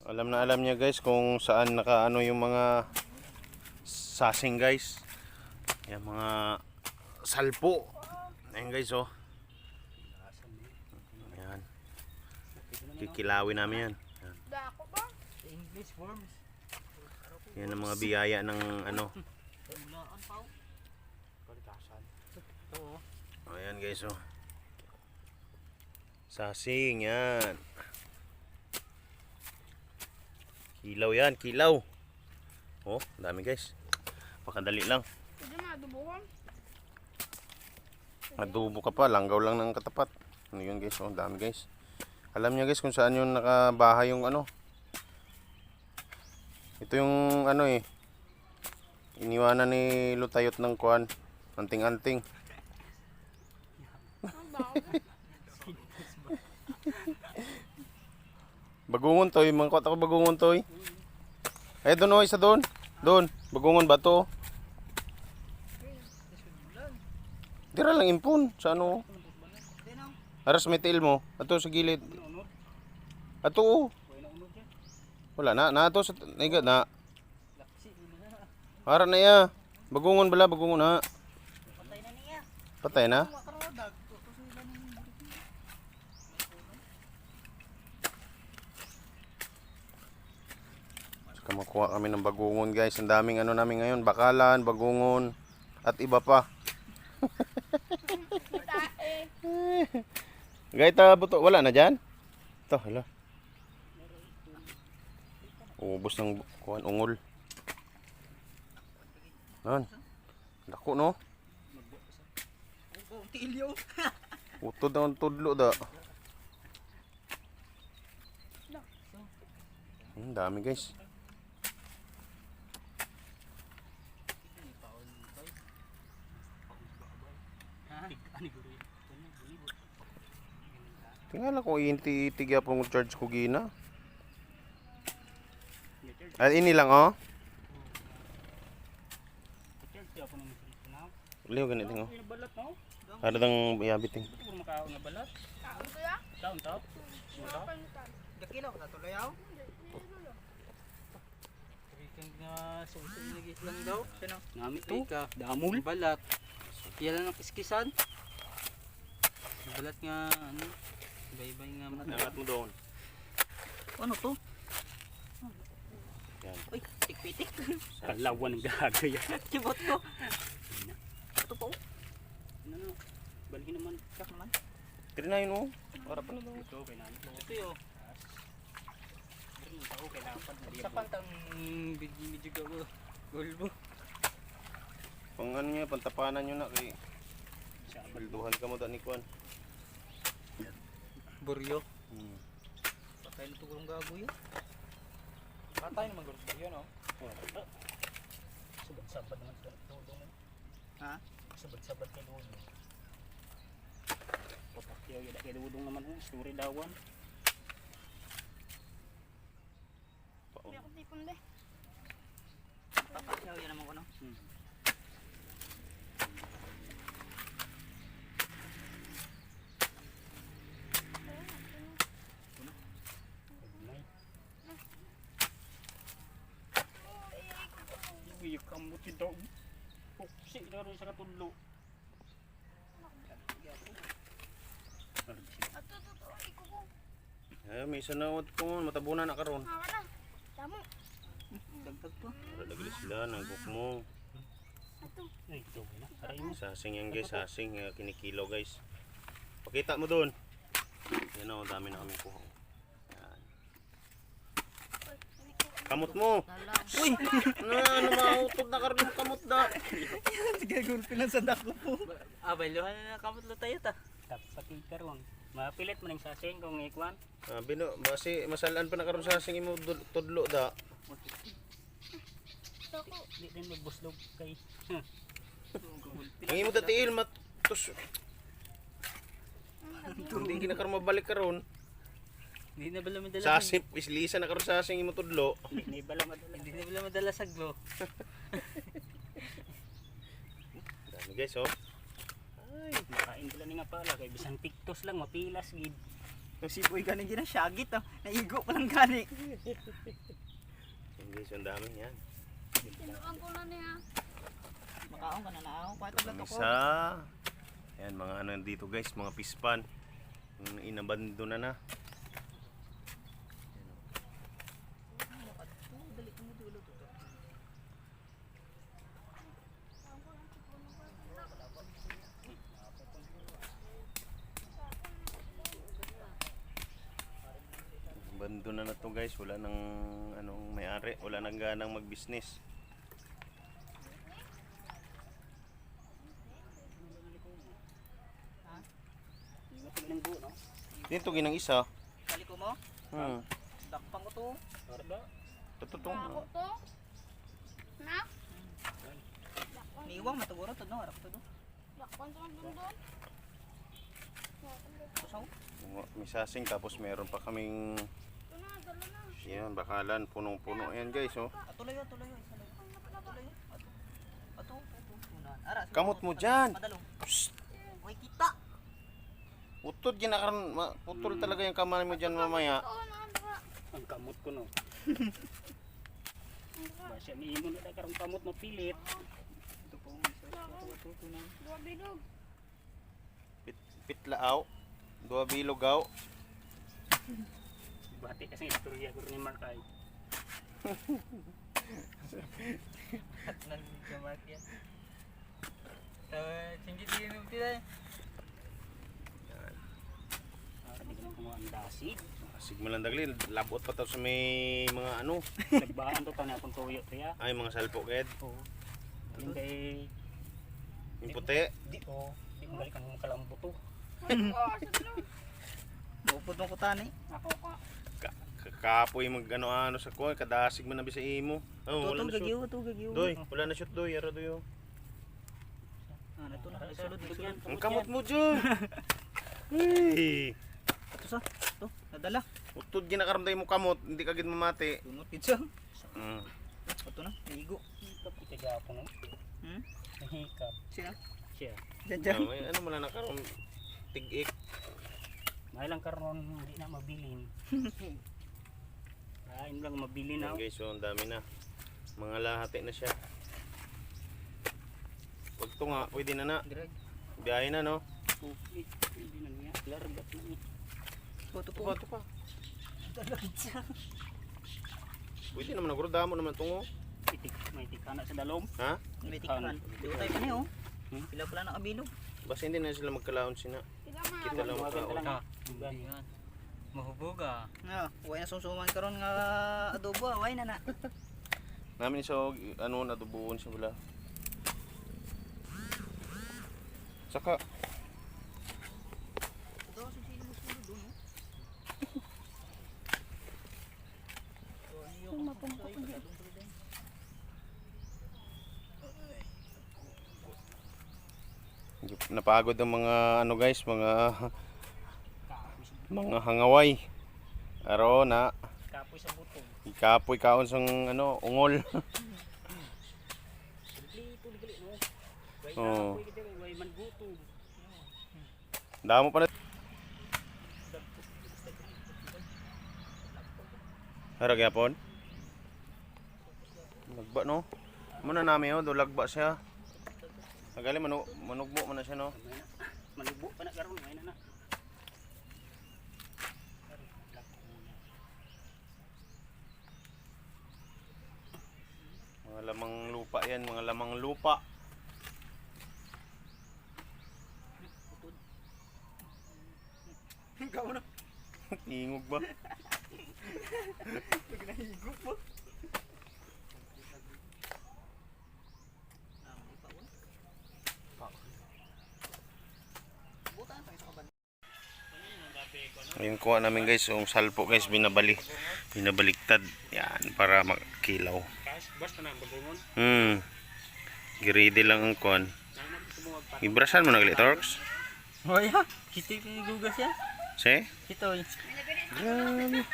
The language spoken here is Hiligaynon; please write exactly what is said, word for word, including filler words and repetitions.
Alam na alam niya, guys, kung saan nakaano yung mga sasing, guys. Yung mga salpo. Ayan, guys, oh. Ayan. Kikilawin namin yan. Ayan. Dako ba? English worms. Yan ang mga biyaya ng ano. Ulaan pa, oh. Kalikasan. Oo. Ayan, guys, oh. Sasing yan. Kilaw yan, kilaw. Oh, dami, guys. Pakadali lang. Pwede na, adobohan. Adobo ka pa, langgaw lang ng katapat. Ano yun, guys? Oh, dami, guys. Alam niya, guys, kung saan yung nakabahay yung ano. Ito yung ano eh. Iniwanan ni Lutayot ng kuan. Anting-anting. Bagungon, Toy. Mangkuha ta ko bagungon, Toy. Eh, doon, oh, isa doon. Doon. Bagungon ba to? Dira lang impon. Sa ano? Aras may tiil mo. Ato sa gilid. Ato, oh. Wala na. Na ato sa naiga na. Ara na iya. Bagungon bala, bagungon na. Patay na niya. Patay na? Kamakuha kami ng bagungon, guys. Ang daming ano namin ngayon, bakalan, bagungon, at iba pa. Gayta buto, wala na dyan? Ito, hala. Ubos ng kuwan, ungol. Nan. Dako, no? Ang tilyo. Utod ang tudlo da. Ang dami, guys. Tingala ko, inti-iti gyapon ang charge ko gina. Ay, ini lang, oh. Liw gani, ting, oh. Para dang yabiting. Ba't mo makaon nga balat? Kaon to? Dakilo ka na to, layaw? Kang nga sungkong lagi lang daw. Sino? Nami to. Ka, damol. Balat. Iya lang ang kiskisan. Balat nga, ano, baybay nga mga. Angat mo doon. Ano to? Yan. Uy, tikpitik. Kalawan ng gaga yan. Kibot ko. Ito pa, oh. Ano, ano? Balhin naman. Yak naman. Three nine, oh. Para pa na daw. Ito, kay nani. Ito, oh. Sa pantang video, video ko, gulbo. Pang ano niya, pantapanan niyo na kay bilduhan ka mo da ni kuan. Buryo. Hmm. Patay na to, gulong gago yan. Patay naman, gulong gago yan, oh. Oh. Sabad-sabad naman sa tulong. Ha? Sabad-sabad kay Dudong. Papakyaw yun kay Dudong naman, oh. Story dawan. Hindi ako tipon, be. Papakyaw yun naman ko, no? Hmm. Uy, kamot si Dog. Puksi na rin sa katudlo. Ato, to, to, ay, kuko. Eh, may isa na, oh, kung matabunan na karon. Hawa na. Damo. Dagdag pa. Para dagli sila, nagkuk mo. Ato. Ay, ito, okay na. Aray mo. Sasing yan, guys, sasing, eh, kinikilaw, guys. Pakita mo doon. Yan, oh, dami na kami kuha. Yan. Kamot mo. Uy! Na, ano, mautod na karon yung kamot da. Sige, gulpi lang sa dako po. Ah, bayluhan na kamot lo tayo ta. Tapos pati karon. Mapilit man ang sasing kung ikuan. Ah, bino, basi masalan pa na karon sasing imo dul-, tudlo da. Di din magbuslog kay. Ang imo da tiil matus. Hindi gina karon mabalik karon. Hindi na bala madala. Sasip, islisa na karon sasing imo tudlo. Hindi na bala madala. Hindi na bala madala saglo. Dami, guys, oh. Ay, makain pala ni nga pala kay bisan piktos lang mapilas gid. Yung siboy gani gina-shagit, oh. Naigo pa lang gani. Hindi, sundami yan. Tinuan ko na niya. Makaon ka na na ako. Kuha ito, Lamisa. Yan, mga ano dito, guys, mga fish pond. Yung inabandona na. Bando na na to, guys. Wala nang, anong may-ari. Wala nang ganang mag-business. Dito ginang isa. Kaliko mo? Hmm. Dakpang ko to. Ito to. Ako to. Na? Niwang matuguro to, no? Harap to, no? Dakpang to, nandun doon. Kusaw? Mga misasing, tapos meron pa kaming, yan, bakalan, punong-puno yan, guys, oh. Ato layo, ato layo, isa layo. Ato layo, ato. Ato, ato, ato. Ara, sige, Kamot mo dyan. Padalo. Psst. Way kita. Utod, ginakaroon, ma-, putol talaga yung kamay mo dyan mamaya. Oo, nandun. Ang kamot ko, no? Ba siya, niimo na karong kamot, mapilit. Ito po, isa, ito, ito, ito, ito na. Dua bilog. Pit-, pitlaaw. Dua bilog, aw. Bati kasi istorya ko ni Mark ay. At nang si Mark yan. Tawa, singgit din yung tira eh. Yan. Ah, di ko na kumuha ang dasig. Sige mo lang dagli, labot pa to sa may mga ano. Nagbaan to, tani akong tuyo to ya. Ay, mga salpo, ged. Oo. Yung kay Yung puti. Di, oh, di mo balik ang makalambo to. Upod mo ko tani. Ako ka. Ka-, kakapoy mag ano-ano sa kuwan, kadasig man na bisa imo. Oh, wala na shoot. Gagiw, to gagiw. Doy, wala na shoot, doy. Ara, doy, oh. Ah, nato na. Sulod, sulod. Ang kamot mo, Jun. Hey. Ito sa, ito, nadala. Utod ginakaroon tayo mo kamot, hindi ka gid mamati. Tunot gid siya. Mm. Ito na, ligo. Hikap kita gihapon, no? Hmm? Nahikap. Siya? Siya. Diyan, diyan. Ah, may ano mo na nakaroon, tig-ik. May lang karon, hindi na mabilin. Lain lang mabilin na. Yan, guys, so, ang dami na. Mga lahati na siya. Pag to nga, pwede na na. Dire. Biyahe na, no? Okay, pwede na niya. Largat na niya. Ito po. Ito pa, ito pa. Largat siya. Pwede naman, nagro, damo naman tungo. Itik, may tikana sa dalom. Ha? May tikana. Tikana. Doon tayo kani, oh. Hmm? Pila pala na kabilog. Basta hindi na sila magkalaon sina. Kita lang. Mga benta lang. Ah, hindi nga. Mahubog, ah. Ah, way na sumsuman karon nga adobo, ah. Way na na. Namin sa, ano, nadubuon sa bala. Saka. Ito, sino mo sulod, no? Ang mapungkot ang Napagod ang mga, ano, guys, mga, mga hangaway. Aro na. Kapoy sa butong. Kapoy kaon sang, ano, ungol. Kompleto, dili, no? Way Oo. Kapoy, dili, way man gutom. Damo pa na. Harag yapon. Lagba, no? Muna nami, oh, do lagba siya. Nagali, manu-, manugbo man na siya, no? Manugbo pa na karon, may na na. Mga lamang lupa yan, mga lamang lupa. Ikaw na. Tingog ba? Pag nahigop mo. Ayun, kuha namin, guys, yung salpo, guys, binabali, binabaliktad. Yan, para makilaw. Hmm. Giridi lang ang kuan. Ibrasan mo na gali, Torx? Oh, yeah. Ito yung gugas yan. Si? Ito eh. Grabe.